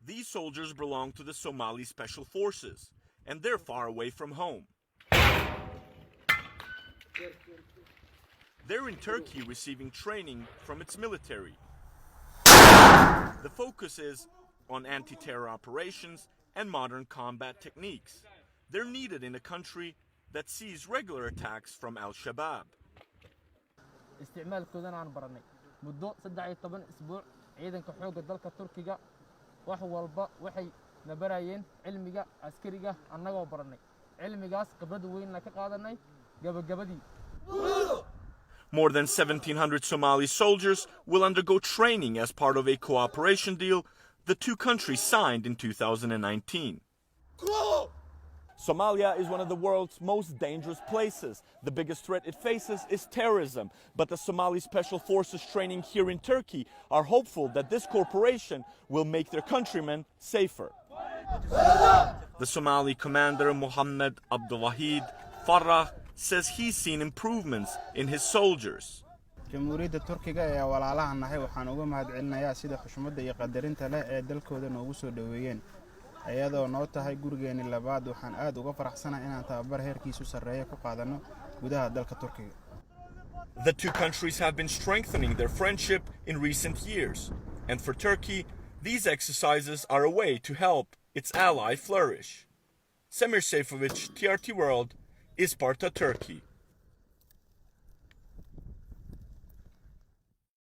These soldiers belong to the Somali Special Forces, and they're far away from home. They're in Turkey receiving training from its military. The focus is on anti-terror operations and modern combat techniques. They're needed in a country that sees regular attacks from Al-Shabaab. isticmaalkoodana aan baranay muddo 13 isbuuc ciidanka xoogga dalka Turkiga wax walba waxay na barayeen cilmiga askariga annagoo baranay cilmigaas khibrad weyn ka qaadanay gabagabadii. More than 1,700 Somali soldiers will undergo training as part of a cooperation deal the two countries signed in 2019. Somalia is one of the world's most dangerous places. The biggest threat it faces is terrorism. But the Somali Special Forces training here in Turkey are hopeful that this cooperation will make their countrymen safer. The Somali commander Mohammed Abdulwahid Farah says he's seen improvements in his soldiers. Jamhuuriyadda Turkiga ee walaalaha nahay waxaan uga mahadcelinayaa sida xushmada iyo qadarinta leh ee dalkooda noogu soo dhaweeyeen. ayadoo noo tahay gurigeeni labaad waxaan aad uga faraxsanahay inaan tababar heerkiisu sareeyo ku qaadano gudaha dalka Turkiga. The two countries have been strengthening their friendship in recent years, and for Turkey, these exercises are a way to help its ally flourish. Semir Seyfovic, TRT World, Isparta, Turkey.